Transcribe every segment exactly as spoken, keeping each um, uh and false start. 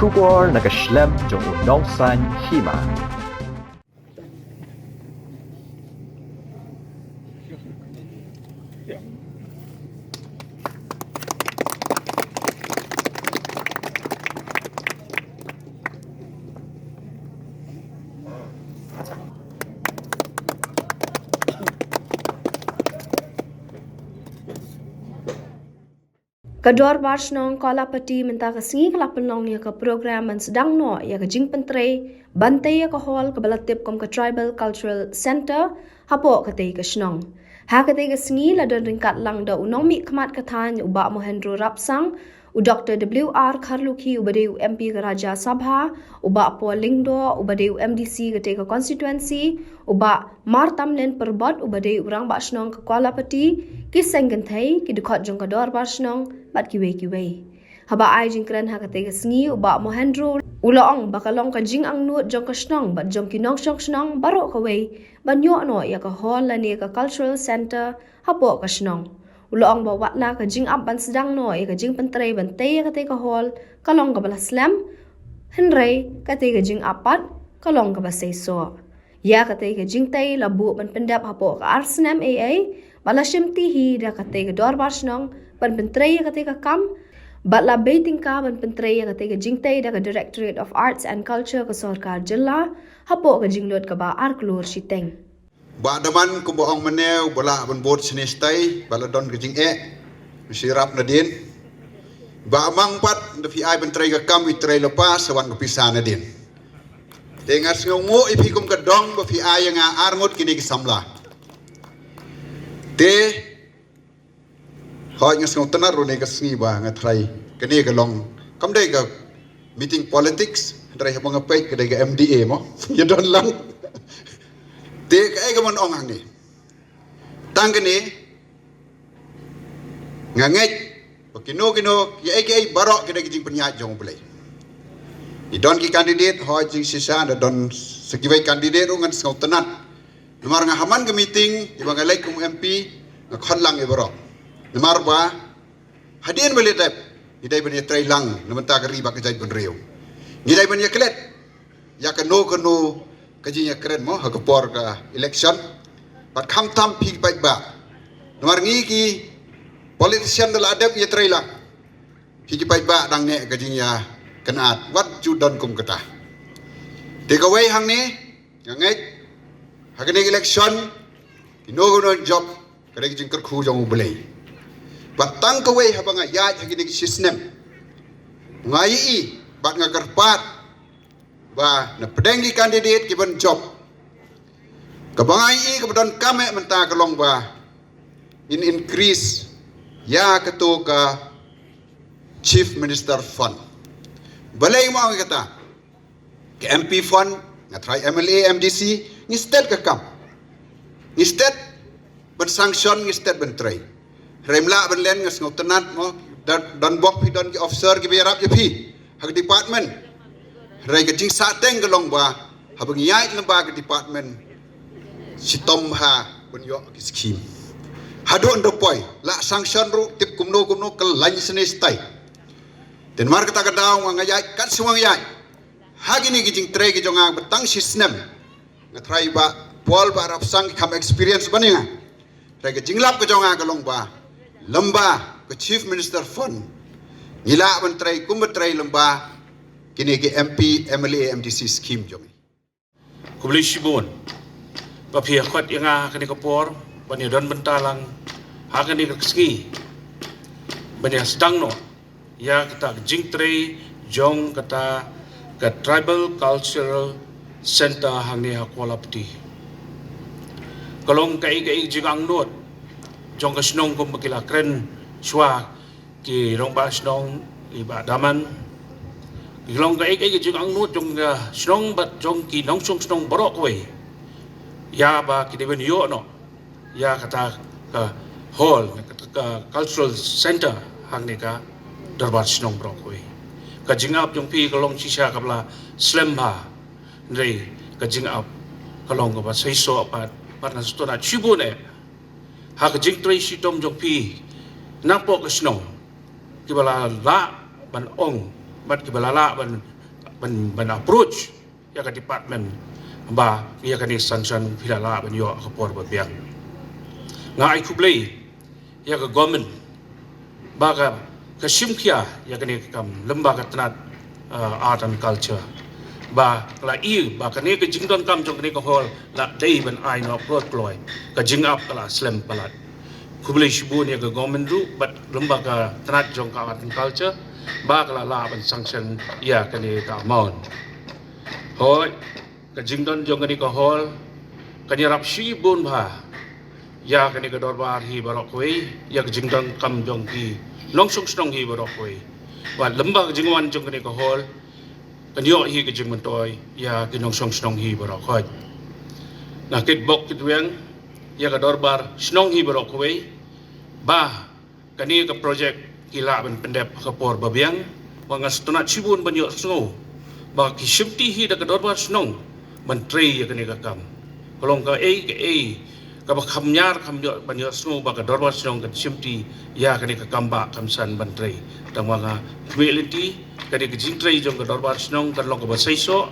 Khubor na ka shlem jong u nongsan hima. Ka Dorbar Shnong Kolapati mynta ka sngi ka la pynlong ïa ka program ban sdang noh ïa ka jingpyntrei ban tei ïa ka hall kaba la tip kum ka Tribal Cultural Centre hapoh katei ka shnong. Ha katei ka sngi la don ryngkat lang da u nongmihkhmat ka thaiñ u Bah Mohendro Rapsang, u Doktor W R Kharlukhi uba dei u M P ka Rajya Sabha, u Bah Paul Lyngdoh uba dei u M D C katei ka constituency, u Bah Martamlin Pyrbot uba dei u Rangbah Shnong ka Kolapati, ki seng kynthei, ki dkhot jong ka Dorbar Shnong bad kiwei kiwei. Haba ai jingkren ha katei ka sngi u Bah Mohendro u la ong ba ka long ka jingangnud jong ka shnong bad jong ki nongshong shnong baroh kawei ban ïoh noh ïa ka hall lane ka cultural centre hapoh ka shnong. U la ong ba watla ka jingap ban sdang noh ïa ka jingpyntrei ban tei ïa katei ka hall ka long kaba la slem, hynrei katei ka jingap pat ka long kaba seisoh. Ïa katei ka jingtei la buh ban pyndep hapoh ka ar snem eiei bad la shimti hi da katei ka Dorbar Shnong ban pyntrei ïa katei ka kam bad la bei tyngka ban pyntrei ïa katei ka jingtei da ka Directorate of Arts and Culture ka Sorkar Jylla hapoh ka jinglut kaba ar klur shiteng. Bah Daman kumba ong mynne u ba lah ban bud shane shatai ba la don ka jingeh, shi rap nadien. Bah Mang pat da phi ai ban trei ka kam i trei lypa sa wan ka pisa nadien. Te nga sngewnguh ïa phi kum ka dong ba phi ai ïa nga ar ngut kine ki samla. Te hooid nga sngewtynnat ruh ne ka sngi ba nga tharai kane ka long kam dei ka meeting politics, hynrei haba nga peit ka dei ka M D A mo. Ïa don lang. Te kaei ka mon ong hangne. Tang kane nga ngeit ba kino kino kiei kiei baroh ki dei ki jingpynïaid jong U Blei. I don ki candidate, hooid jingshisha da don sa kiwei candidate ruh ngan sngewtynnat. Namar nga ha man ka meeting iba nga leit kum M P nga khot lang ïa baroh. Namar ba hadien ba la dep ngi dei ban ïatrei lang na bynta ka ri bad ka jaitbynriew. Ngi dei ban ïaklet ïa kano kano ka jingïakren mo ha ka por ka election. Bad khamtam phi ki paidbah. Namar ngi ki politician da la dep ïatrei lang. Phi ki paidbah dang neh ka jingïakynad wat ju don kum kata. Te kawei hangne nga ngeit ha kane ka election kino kino jop ka dei ka jingkyrkhu jong U Blei. Bad tang kawei haba nga ïaid ha kine ki shisnem nga ïohi bad nga kyrpad ba na pdeng ki candidate ki ban jop. Kaba nga ïohi kaba donkam eh mynta ka long ba in increase ïa kato ka Chief Minister Fund. Balei mo ong kata? Ka M P Fund, nga tharai M L A, M D C, ngi stet ka kam. Ngi stet ban sanction, ngi stet ban trei. Hynrei ym lah ban len, nga sngewtynnat mo, don, don bok phi, don ki officer kiba ïarap ïa phi ha ka department. Hynrei ka jingsahteng ka long ba haba ngi ïaid lem bad ka department shitom ha ban ïoh ki scheme. Haduh ynda poi la sanction ruh tip kumno kumno ka lain shisha. Te namar kata ka daw nga ïaid kat shwa nga ïaid ha kine ki jingtrei ki jong nga ba tang shisnem. Nga tharai Bah Paul Bah Rapsang ki kham experience ban ïa nga. Tharai ka jinglap ka jong nga ka long ba lem bad ka Chief Minister Fund ngi lah ban trei kumba trei lem bad kine ki M P, M L A, M D C scheme jong ngi. Khublei shibun ba phi ïa khot ïa nga ha kane ka por ban ïa don bynta lang ha kane ka sngi ban ïa sdang noh ïa kata ka jingtrei jong kata ka Tribal Cultural Centre hangne ha Kuala Pti. Ka long kaei kaei jingangnud jong ka shnong kumba ki la kren shwa ki rangbah shnong, i Bah Daman. Ki long kaei kaei jingangnud jong ka shnong bad jong ki nongshong shnong baroh kawei ïa ba ki dei ban ïoh noh ïa kata ka hall, kata ka cultural centre hangne ka dorbar shnong baroh kawei. Ka jingap jong phi ka long shisha kaba la slem bha, hynrei ka jingap ka long kaba seisoh pat, bad nga sngewtynnat shibun eh ha ka jingtrei shitom jong phi napoh ka shnong, kiba la lah ban ong bad kiba la lah ban, ban, ban approach ïa ka department ba ïa kane ka sanction phi la lah ban ïoh ha ka por ba biang. Nga ai khublei ïa ka government ba ka, ka shim khia ïa kane ka kam lem bad ka tnat, uh, art and culture, ba la i ba kane ka jingdonkam jong kane ka hall la dei ban ai noh kloi kloi, ka jingap ka la slem palat. Khublei shibun ïa ka government ruh bad lem bad ka tnat jong ka art and culture ba ka la lah ban sanction ïa kane ka amount. Hooid, ka jingdon jong kane ka hall kan ïarap shibun bha ïa kane ka dorbar hi baroh kawei, ïa ka jingdonkam jong ki nongshong shnong hi baroh kawei. Bad lem bad ka jingwan jong kane ka hall kan ïoh hi ka jingmyntoi ïa ki nongshong shnong hi baroh kawei. Nga kitbok kitweng ïa ka dorbar shnong hi baroh kawei ba kane ka projek ki lah ban pyndep ha ka por ba biang. Ba nga sngewtynnat shibun ban ïohsngew ba ki shimti hi da ka dorbar shnong ban trei ïa kane ka kam. Ka long kaei kaei kaba kham ñiar kham ïoh ban ïohsngew ba ka dorbar shnong kan shimti ïa kane ka kam ba kham san ban trei. Tang ba nga khmih lynti kane ka jingtrei jong ka dorbar shnong kan long kaba seisoh,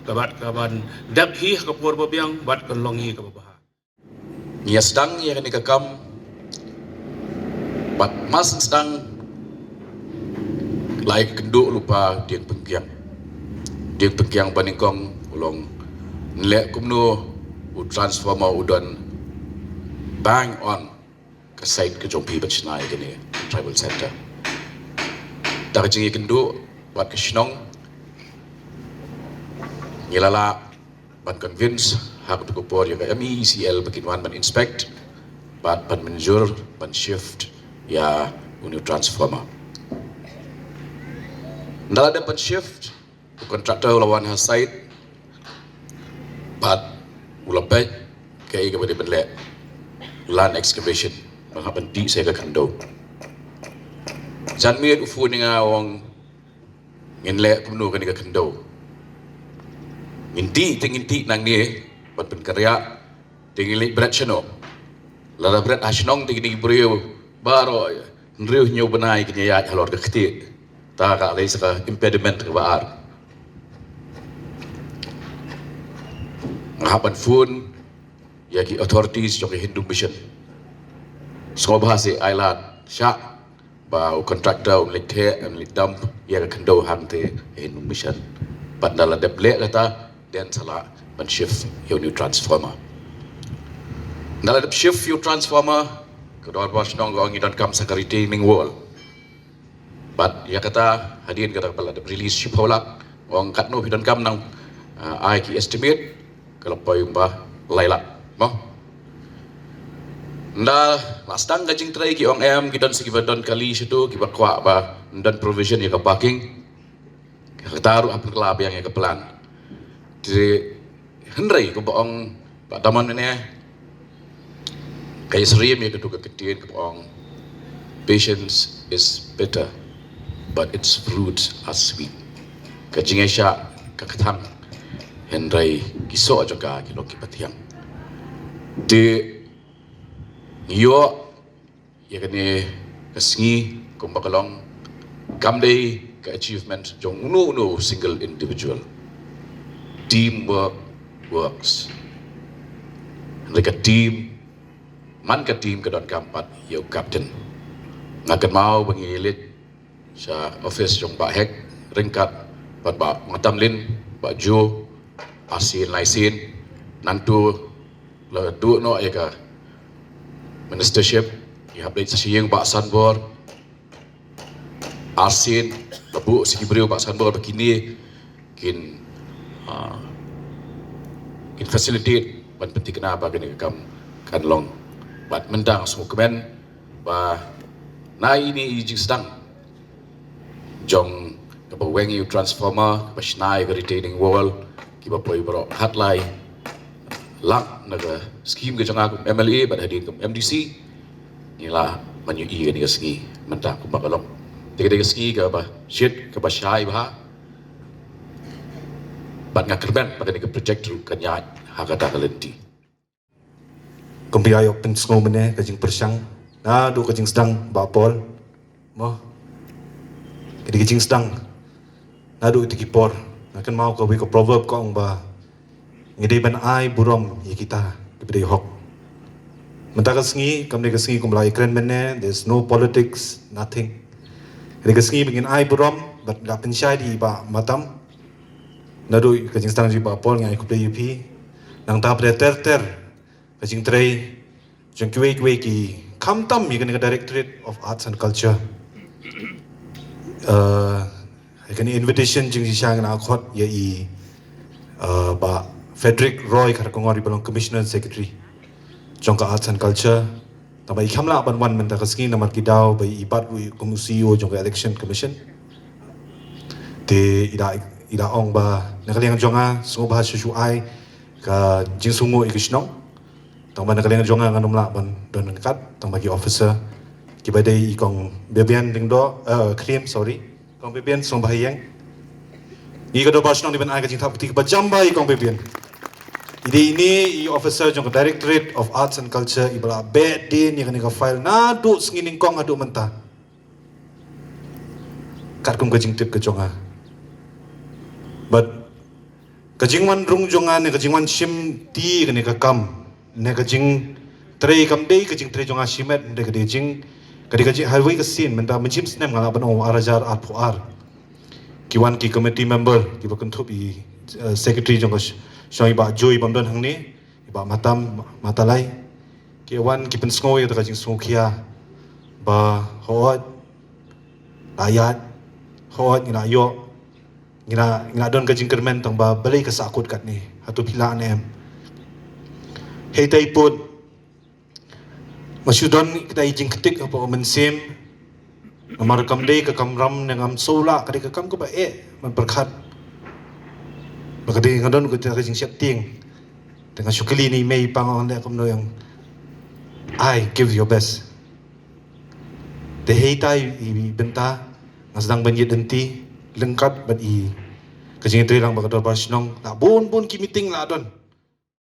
kaba, kaban dep hi ha ka por ba biang bad kan long hi kaba bha. Ngi ïa sdang ïa kane ka kam bad mar sdang la ïa kynduh lypa Dieng Pynkiang. Dieng Pynkiang ba nyngkong u long, ngi leh kumno u transformer u don bang on ka site ka jong phi ban shna ïa kane tribal center. Da ka jingïakynduh bad ka shnong ngi la lah ban convince ha kato ka por ïa ka M E E C L ba kin wan ban inspect bad ban mynjur ban shift ïa une u transformer. Nda la dep ban shift, u contractor u la wan ha site bad u la peit kaei kaba dei ban leh, land excavation, ban hap ban dih sa ïa ka khyndew. Janmiet u phone ïa nga u ong, ngin leh kumno kane ka khyndew? Ngin dih te ngin dih nangne ban pynkynriah, te ngin leit bret shano? Lada bret ha shnong te kine ki briew baroh hynriew hynñiew bnai kin ïaid halor ka ktieh. Ta ka lei sa ka impediment kaba ar. Nga hap ban phone ïa ki authorities jong ka Hindu Mission. Sngewbha seh, ai lad shah ba u contractor un leit theh, un leit dump ïa ka khyndew hangtei ha Hindu Mission. Bad nda la dep leh kata, then sa lah ban shift ïa une u transformer. Nda la dep shift ïa u transformer, ka dorbar shnong ka ong ngi donkam sa ka retaining wall. Bad ïa kata hadien kata ba la dep release shiphew lak, ong katno phi donkam nang, ah, ai ki estimate, ka la poi kumba lai lak. Mo. Nda la sdang ka jingtrei ki ong em, ki don sa kiba don kali shato, kiba kwah ba don provision ïa ka parking. Kata ruh hap kylla biang ïa ka plan. Te hynrei kumba ong Bah Damon mynne, ka ïasyriem ïa kato ka ktien kaba ong, patience is bitter but its fruits are sweet. Ka jingïaishah ka kthang, hynrei ki soh jong ka ki long kiba thiang. Te ngi ïoh ïa kane ka sngi kumba ka long, kam dei ka achievement jong uno uno single individual. Teamwork works. Hynrei ka team, man ka team ka donkam pat ïa u captain. Nga kynmaw ba ngi leit sha office jong Bah Hek ryngkat bad Bah Matamlin, Bah Jo, arsien laisien, nangta la duh noh ïa ka ministership, ngi hap leit sa sha ïing Bah Sanbor, arsien la buh sa ki briew Bah Sanbor ba kine kin, ah, kin facilitate ban pynthikna ba kane ka kam kan long. Bad mynta nga sngewkmen ba na ine i jingsdang jong kaba weng ïa u transformer, kaba shna ïa ka retaining wall, kiba poi baroh khatlai lak na ka scheme ka jong nga kum M L A bad hadien kum M D C, ngi lah ban ïohi kane ka sngi mynta kumba ka long. Te ka dei ka sngi kaba shit, kaba shai bha. Bad nga kyrmen ba kane ka project ruh kan ïaid ha kata ka lynti. Kumba ïa ïoh pynsngew mynne ka jingpyrshang naduh ka jingsdang Bah Paul. Mo. Ka dei ka jingsdang Naduh ïa ki por, nga kynmaw kawei ka proverb ka ong ba ngi dei ban ai burom ïa kita kiba dei hok. Mynta ka sngi kam dei ka sngi kumba la ïakren mynne, there's no politics, nothing. Ka dei ka sngi ba ngin ai burom bad la pynshai da i Bah Matam. Naduh ka jingsdang jong i Bah Paul, nga ai khublei ïa phi. Nangta pat ter ter ka jingtrei jong kiwei kiwei ki, khamtam ïa kane ka Directorate of Arts and Culture. Uh, ïa kane invitation jingshisha nga la khot ïa i, uh, Bah Frederick Roy Kharkongor, iba long Commissioner Secretary jong ka Arts and Culture. Tangba i kam lah ban wan mynta ka sngi namar ki daw ba i bat ruh kum u C E O jong ka Election Commission. Te i da, i da ong ba na ka liang jong nga sngewbha shu shu ai ka jingsngewnguh ïa ka shnong. Tangba na ka liang jong nga ngan ym lah ban don ryngkat, tangba ki officer kiba dei i Kong Bibian Lyngdoh, eh, Khrim, sorry. Kong Bibian, sngewbha ïeng. Ngi ka Dorbar Shnong dei ban ai ka jingthap kti kaba jam bha ïa i Kong Bibian. I dei ine i officer jong ka Directorate of Arts and Culture iba la beh dien ïa kane ka file naduh sngi nyngkong haduh mynta. Katkum ka jingtip ka jong nga. Bad ka jingwan rung jong nga ne ka jingwan shimti kane ka kam ne ka jingtrei kam dei ka jingtrei jong nga shimet, hynrei ka dei jing, ka dei ka jing, ha kawei ka sien mynta mynshim snem, nga lah ban ong ar hajar arphew ar. Ki wan ki committee member kiba kynthup i, eh, secretary jong ka sh-, shong i Bah Joy bym don hangne, i Bah Matam, Matalai. Ki wan ki pynsngew ïa ka jingsngewkhia ba hooid la ïaid, hooid ngi la ïoh, ngi la, ngi la don ka jingkyrmen, tangba balei ka sahkut katne, hato phi lah ne em? Hei tai put, nga shu don kita i jingktik hapoh ka mynsiem. Namar kam dei ka kamram ne ngam shu lah, ka dei ka kam kaba eh ban pyrkhat. Ba ka dei nga don ka, ka jingsheptieng. Te nga shu kylli ine i mei i pa, nga ong leh kumno ïa nga, ai, give your best. Te hei tai i bynta nga sdang ban ïaid lynti ryngkat bad i ka jingïatreilang bad ka Dorbar Shnong. La bun bun ki meeting la don.